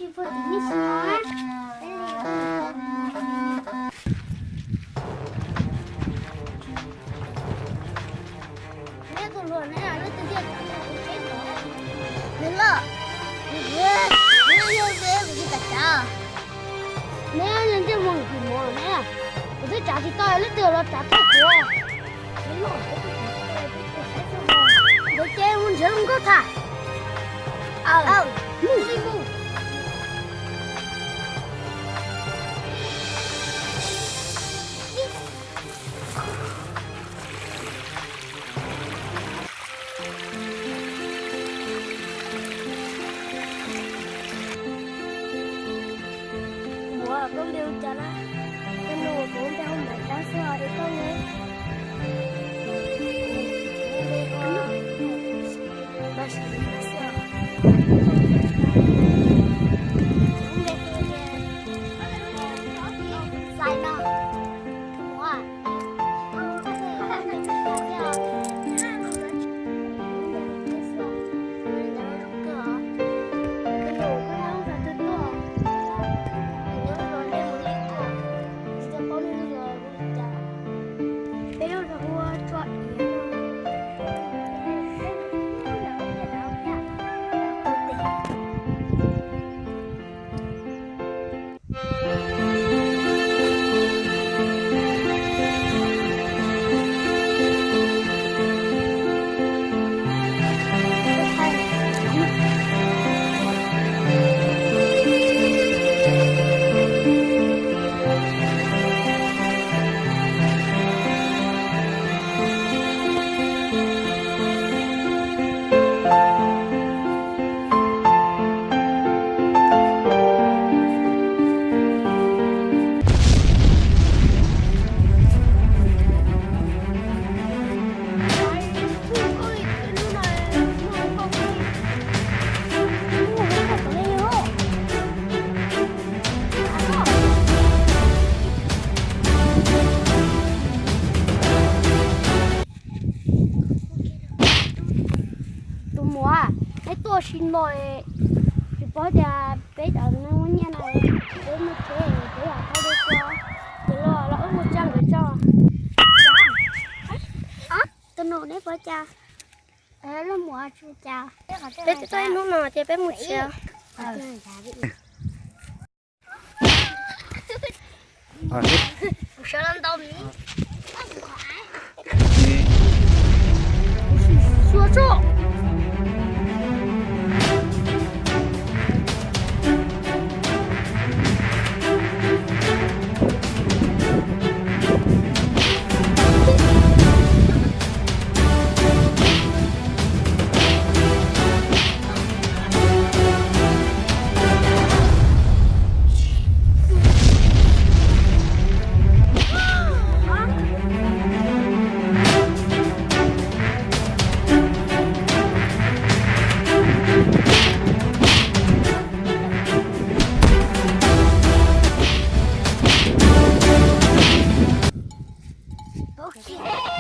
Neb yog ntsej muag kws mov ne, kuv twb tsav tsis tau leej twg los tsav tau kuv. Nkawd ces mus nrhiav luag nkauj tham. Mus li mus. Ua koj npe hu cas na? Koj nug kuv npe hu Maiv Dab xwb os, es koj ne? Xais no. Tus muam, peb tuaj sim no, tsis paub tias peb cov neeg muaj nyiaj na, peb muaj tsheb, peb yog thauj dej tso, ces los los wb mus tsa nkawd tso. Tus nus, neb puas cas? Peb twb tuaj ib hnub no ces peb mus tsev. Ok.